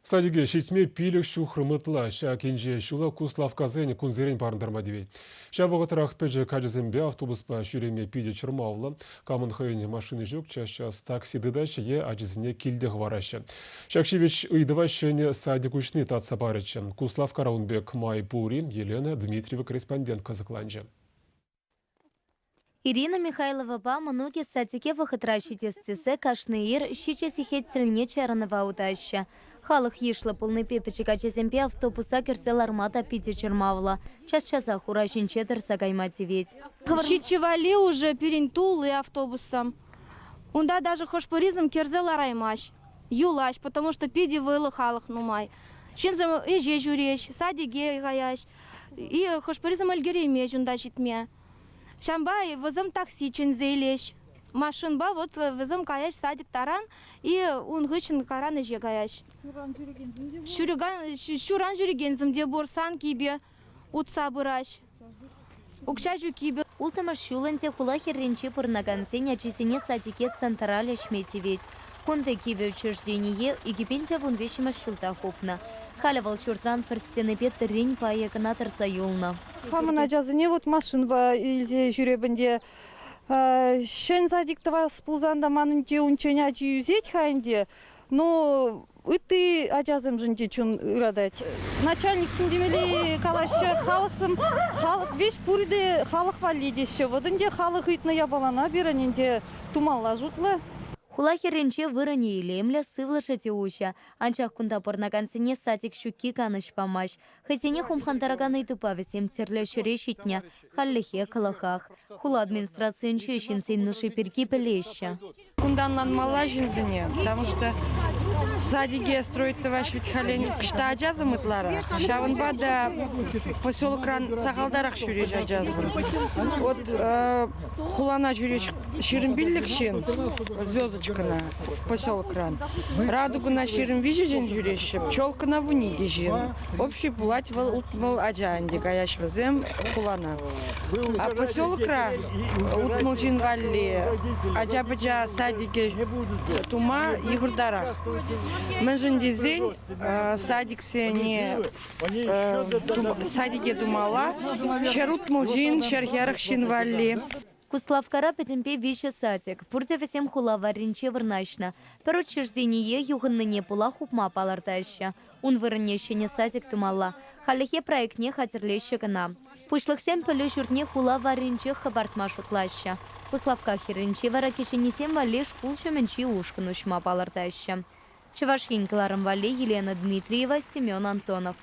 Садике ҫитме 5 ҫухрӑм ытла ҫак инҫе ҫула Куславккасен кунсерен парӑнтарма тивет. Ҫав вӑхӑтрах пӗчӗк ачасемпе автобуспа ҫӳреме питӗ чӑрмавлӑ. Камӑн хӑйӗн машини ҫук, час-час такси тытаҫҫӗ е ачисене килте хӑвараҫҫӗ. Ҫак ҫивӗч ыйтӑва ҫӗнӗ садик уҫни татса парӗччӗ. Куславккара ун пек май пур-и, Елена Дмитриева корреспондент кӑсӑкланчӗ. Ирина Михайловӑпа мӑнукӗ садике вӑхӑтра ҫитес тесе кашни ир 7 сехет тӗлне чарӑнӑва утаҫҫӗ. Халӑх йышлӑ пулнипе пӗчӗк ачасемпе автобуса кӗрсе ларма та питӗ чӑрмавлӑ. Час-часах ура ҫинче тӑрса кайма тивет. Ҫиччӗ валли уже пирӗн тулли автобуссем. Унта даже хӑш-пӗрисем кӗрсе лараймасть, юлаҫ, потому что питӗ вӑйлӑ халӑх нумай. Ҫынсем ӗҫе ҫӳреҫ, садике каяҫ. И хӑш-пӗрисем ӗлкӗреймест унта ҫитме. Ҫавӑнпа вӗсем такси чӗнсе илеҫ. Машинпа вот вӗсем каяҫ садик таран и ун хыҫҫӑн каран ӗҫе каяҫ. Ҫуран ҫӳрекенсем те пур, санкипе утса пыраҫ. Укҫа ҫуккипе. Улттӑмӗш ҫул ӗнтӗ хула хӗрринче пурӑнакансен ачисене садике центра леҫме тивет. Кунти кивӗ учреждение 2013 ҫулта хупнӑ. Халӗ вӑл ҫуртран пӗр стенипе тӑррин пайӗ кӑна тӑрса юлнӑ. Хамӑн ачасене вот машинпа илсе ҫӳрепӗн те ҫӗн садик тӑвас пулсан та манӑн те унччен ачи ӳсет-ха ӗнтӗ. Ну, ытти ачасемшӗн те чун ыратать. Начальниксем темелли калаҫҫӗ, халӑхсем, халӑх веҫ пурте халӑх валли теҫҫӗ. Вот ӗнтӗ халӑх ыйтнӑ япалана пирӗн ӗнтӗ тумалла шутлӑ. Хула хӗрринче вырӑнӗ илемлӗ, сывлӑшӗ те уҫӑ. Анчах кунта пурӑнакансене садик ҫукки канӑҫ памасть. Хӑйсене хумхантаракан ыйтупа вӗсем тӗрлӗ ҫӗре ҫитнӗ. Хальлӗхе кӑлӑхах. Хула администрацийӗнче ҫынсен нуши пирки пӗлеҫҫӗ. Кунта ӑнланмалла ҫынсене, потому что садике строить тӑваҫ вӗт халӗ кӑшта ачасем ытларах. Ҫавӑнпа та поселокран сахалтарах ҫӳреҫ ачасем. Вот хулана ҫӳреҫ 25 ҫын звездочкӑна поселокран. Радугӑна 23 ҫын ҫӳреҫҫӗ, Пчелкӑна 12 ҫын. Общий пулать вӑл 60 ача ӗнтӗ каяҫ вӗсем хулана. А поселокра 60 ҫын валли ача-пӑча садикӗ тума йывӑртарах. Мӗншӗн тесен садиксене садике тумалла 160 ҫын, 140 ҫын валли. Куславккара пӗтӗмпе виҫӗ садик. Пурте вӗсем хула варринче вырнаҫнӑ. Пӗр учреждение юхӑннине пула хупма палӑртаҫҫӗ. Ун вырӑнне ҫӗнӗ садик тумалла. Хальлӗхе проектне хатӗрлеҫҫӗ кӑна. Пуҫлӑхсем пӗлӳ ҫуртне хула варринчех хӑпартма шутлаҫҫӗ. Куславкка хӗрринче вара кӗҫӗннисем валли шкул ҫумӗнчи ушкӑн уҫма палӑртаҫҫӗ. Чӑваш Ен кӑларӑм валли Елена Дмитриева, Семен Антонов.